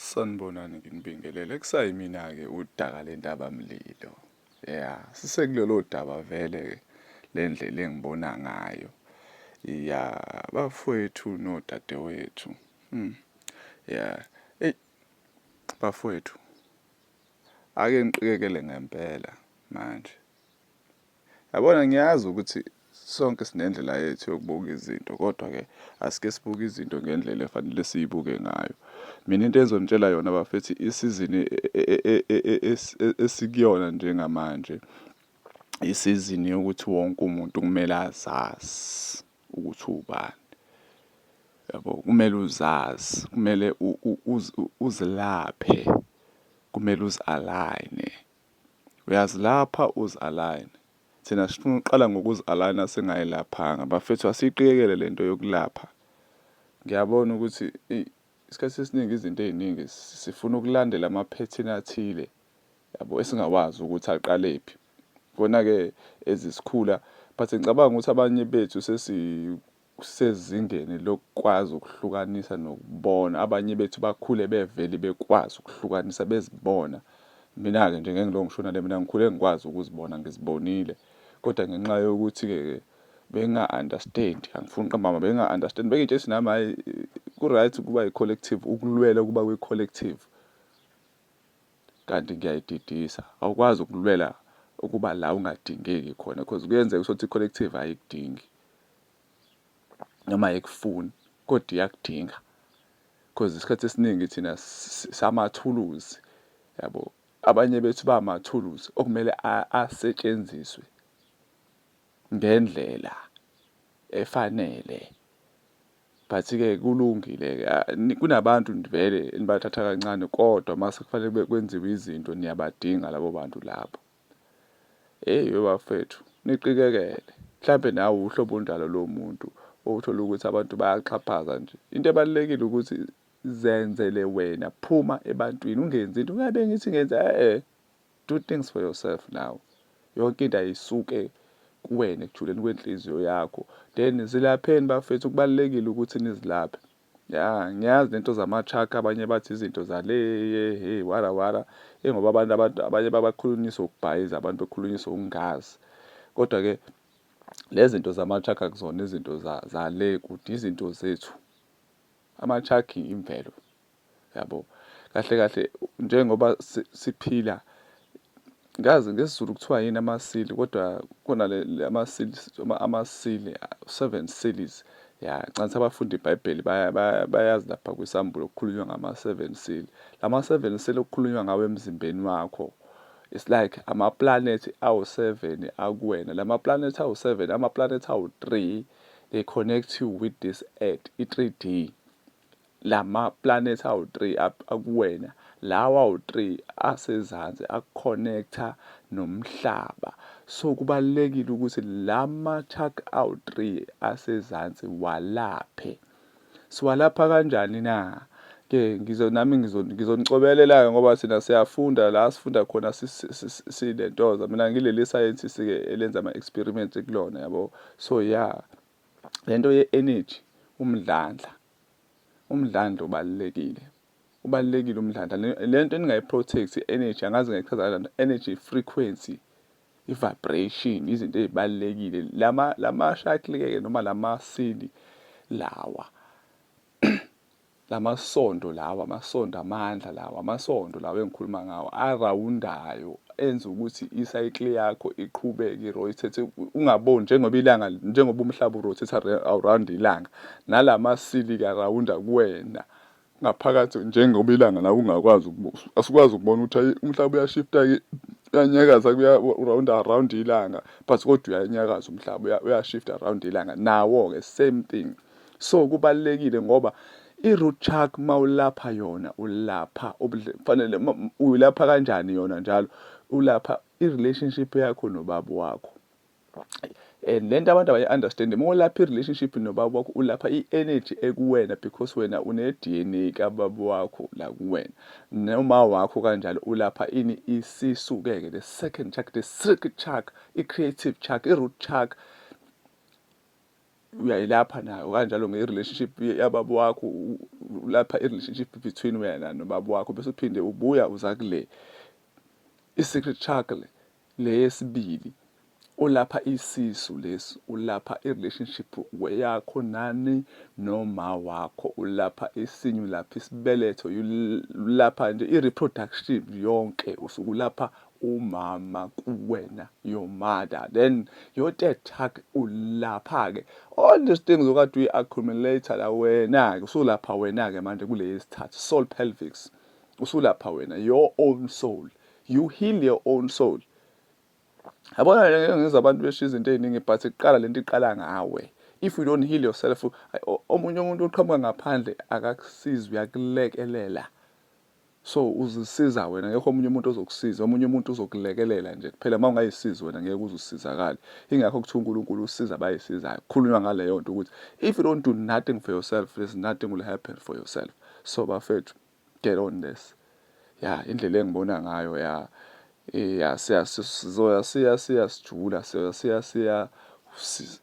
Sanibonani, nginibingelele. Kusayimina-ke udaka lentaba mlilo. Ya, sisekulolo daba vele-ke le ndlela engibona ngayo. Ya, bafowethu nodadewethu. Ya, eyi bafowethu, ake ngiqikekele ngempela manje. Yabona, ngiyazi ukuthi sonke sinendlela yethu yokubuka izinto, kodwa-ke asike sibuke izinto ngendlela efanele siyibuke ngayo. Mina into engizonitshela yona bafethu, isizini esikuyona njengamanje, isizini yokuthi wonke umuntu kumele azazi ukuthi uwubani. Yabo, kumele uzazi, kumele uzilaphe, kumele uzi-align-e. Uyazilapha uzi-align. Thina sifuna ukuqala ngokuzi-align-a singayilaphanga. Bafethu, asiyiqikekele le nto yokulapha. Ngiyabona ukuthi eyi isikhathi esiningi izinto ey'ningi sifuna ukulandela amaphethini athile, yabo, esingawazi ukuthi aqalephi. Kona-ke ezisikhula, but ngicabanga ukuthi abanye bethu kusezingeni lokukwazi ukuhlukanisa nokubona. Abanye bethu bakhule bevele bekwazi ukuhlukanisa bezibona. Mina-ke nje ngeke ngilokhu ngishona le, mina ngikhule ngikwazi ukuzibona, ngizibonile. Kodwa ngenxa yokuthi-ke benginga-understand, angifuni ukuqamba amanga, benginga-understand. Bengiy'tshela ukuthi nami hhayi ku-right ukuba i-collective, ukulwela ukuba kwi-collective. Kanti ngiyayididisa. Awukwazi ukulwela ukuba la ungadingeki khona because kuyenzeka uthole ukuthi i-collective ayikudingi. Noma ayikufuni kodwa iyakudinga because isikhathi esiningi thina samathuluzi, yabo, abanye bethu bamathuluzi okumele asetshenziswe ngendlela efanele. But-ke kulungile-ke, kunabantu vele enibathatha kancane, kodwa mase kufanele kwenziwe izinto niyabadinga labo bantu labo. Hheyi webafethu, niqikekele. Mhlampe nawe uhlobo onjalo lo muntu othola ukuthi abantu bayaxhaphaza nje. Into ebalulekile ukuthi zenzele wena, phuma ebantwini, ungenzi into ungabe ngithi ngenza e-e. Do things for yourself now. Yonke into ayisuke kuwena ekujuleni kwenhliziyo yakho. Then zilapheni bafethu, kubalulekile ukuthi nizilaphe. Ya, ngiyazi lento zama-truck, abanye bathi izinto zale, hey wara wara, ingoba abantu abanye babakhulunyiswa ukubhayiza, abantu bekhulunyiswa ukungazi. Kodwa-ke lezi zinto zama-truck akuzona izinto zale kude, izinto zethu. Ama-truck imvelo, yabo. Kahle kahle njengoba siphila, ngazi ngesiZulu kuthiwa yini amasili, kodwa khona le amasili, amasili, seven seals. Ya, ngicabanga ukuthi abafunda iBhayibheli bayazi lapha kwisambulo kukhulunywa ngama-seven seal. Lama-seven seal okukhulunywa ngawo emzimbeni wakho, it's like amaplanethi awu-seven akuwena. Lama planethi awu-seven, amaplanethi awu-three, they connect you with this earth, i-3D. Lama planethi awu-3 akuwena, lawa awu-3 asezansi akuconnecta nomhlaba. So kubalulekile ukuthi lama chakra awu-3 asezansi walaphe. Siwalapha kanjani na? Ke ngizo nami ngizonicobelela-ke ngoba thina siyafunda la sifunda khona silentoza. Mina ngileli scientist-ke elenza ama-experiments kulona, yabo. So yeah, lento ye-energy, umdlandla. Umdlandla ubalulekile. Ubalulekile umdlandla. Le nto eningayi-protect i-energy, angazi ngingayichaza kanjani, energy frequency, i-vibration, izinto ey'balulekile. Lama-shuttle-ke noma lama-seal lawa, lamasondo lawa, amasondo amandla lawa, amasondo lawa engikhuluma ngawo arawundayo, enza ukuthi i-cycle yakho iqhubeke i-rotate, ungaboni njengoba ilanga, njengoba umhlaba u-rotate around ilanga, nalama-seal-ke arawunda kuwena ngaphakathi njengoba ilanga nawe ungakwazi, asikwazi ukubona ukuthi hhayi umhlaba uyashifta-ke, uyanyakaza, urawunda around ilanga, but kodwa uyanyakaza umhlaba, uyashifta around ilanga, nawo-ke same thing. So kubalulekile ngoba i-root chakra mawulapha yona, ulapha kufanele uyilapha kanjani yona njalo, ulapha i-relationship yakho nobaba wakho. And lento abantu abayi-understand, uma ulapha i-relationship nobaba wakho, ulapha i-energy ekuwena because wena une-DNA kababa wakho la kuwena. Noma wakho kanjalo, ulapha ini isisu-ke ke, the second chakra, the secret chakra, i-creative chakra, i-root chakra. Uyayilapha nayo kanjalo nge-relationship yababa wakho, ulapha i-relationship between wena nobaba wakho, bese uphinde ubuya uza kule i-secret chakra le yesibili, olapha isisu lesi, ulapha i-relationship yakho nani noma wakho, ulapha isinyu, ulapha isibeletho, ulapha nje i-reproduction yonke, usuke ulapha umama kuwena, your mother. Then your third chakra ulapha-ke all these things okade uyi-accumulate la wena-ke, usulapha wena-ke manje kule yesithathu, soul pelvics, usulapha wena your own soul, you heal your own soul. Yabona nje, ngizwa abantu besho izinto ey'ningi, but kuqala lento iqala ngawe. If you don't heal yourself, omunye umuntu oqhamuka ngaphandle akakusizi, uyakulekelela. So uzisiza wena, ngekho omunye umuntu ozokusiza. Omunye umuntu uzokulekelela nje kuphela. Uma ungayisizi wena, ngeke uze usizakale. Ingakho kuthiwa uNkulunkulu usiza abayisizayo. Kukhulunywa ngaleyo nto ukuthi if you don't do nothing for yourself, there's nothing will happen for yourself. So bafethu, get on this. Ya, indlela engibona ngayo, ya, siya sizoya siya siya sijula, siya siya siya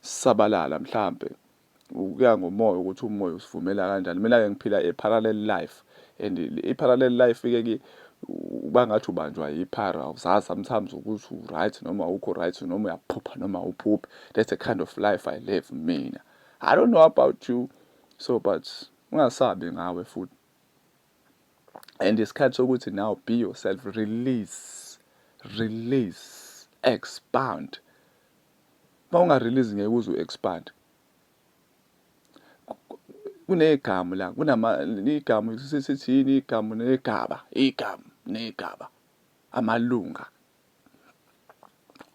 sabalala, mhlambe ukuya ngomoya, ukuthi umoya usivumela kanjani. Mina-ke ngiphila a-parallel life, and i-parallel life-ke ke uba ngathi ubanjwa yiphara, awuzazi sometimes ukuthi u-right noma awukho right, noma uyaphupha noma awuphuphi. That's the kind of life I live mina. I don't know about you. So but ungasabi ngawe futhi, and isikhathi sokuthi now be yourself, release, release, expand. Uma unga-release, ngeke uze u-expand. Kunegama la, kunama igama, sithi yini, igama negaba, igama negaba, amalunga,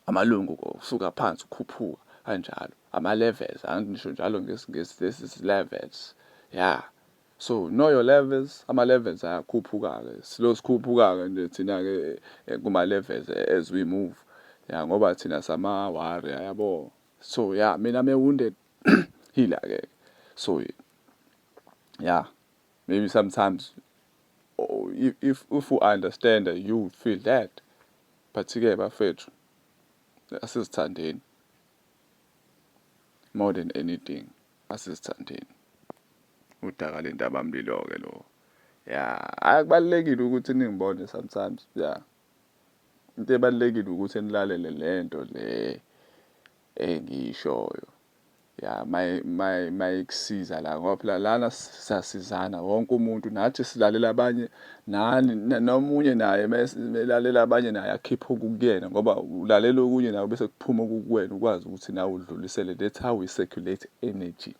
amalungu kusuka phansi ukhuphuka kanjalo, ama-levels, angisho njalo ngesiNgisi, this is levels, yeah. So know your levels. Ama-levels ayakhuphuka-ke, silo sikhuphuka-ke nje thina-ke kuma-levels as we move, ya, ngoba thina sama-warrior, yabo. So yeah, mina I'm a wounded healer-ke. So yeah, maybe sometimes, oh, if you understand, you feel that. But-ke bafethu, asizithandeni more than anything, asizithandeni. Udaka lendaba mlilo-ke lo. Ya, hhayi, kubalulekile ukuthi ningibone sometimes. Ya, into ebalulekile ukuthi nilalele lento le engiyishoyo, ya, mayikusiza la, ngoba phela lana siyasizana wonke umuntu. Nathi silalela abanye, nani nomunye naye melalela abanye, naye akhiphe okukuyena, ngoba ulalela okunye nawe bese kuphuma okukuwena, ukwazi ukuthi nawe udlulisele. That's how we circulate energy,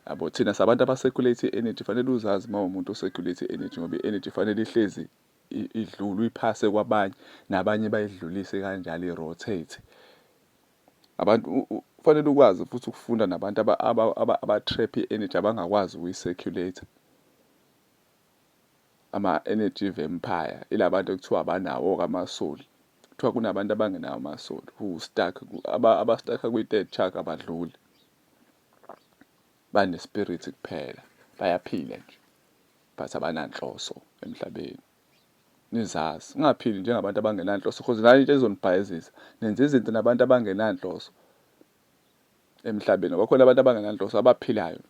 yabo. Thina sabantu aba-circulate i-energy. Fanele uzazi uma umuntu o-circulate i-energy, ngoba i-energy fanele ihlezi idlule, uyiphase kwabanye, nabanye bayidlulise kanjalo, i-rotate. Abantu kufanele ukwazi futhi ukufunda nabantu aba-trap i-energy, abangakwazi ukuyi-circulate, ama-energy vampire, ilabantu ekuthiwa abanawo-ke ama-soul. Kuthiwa kunabantu abangenawo ama-soul who stuck, aba-stuck kwi-third chakra, abadluli, bane-spirit kuphela, bayaphila nje but abananhloso emhlabeni. Nizazi, ungaphili njengabantu abangenanhloso, cause nayo into ezonibhayizisa, nenza izinto nabantu abangenanhloso emhlabeni. Ngoba khona abantu abangenanhloso abaphilayo,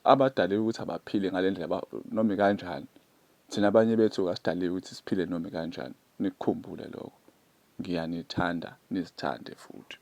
abadaliwe ukuthi abaphile ngale ndlela noma ikanjani. Thina abanye bethu kasidaliwe ukuthi siphile noma ikanjani. Nikukhumbule lokho. Ngiyanithanda, nizithande futhi.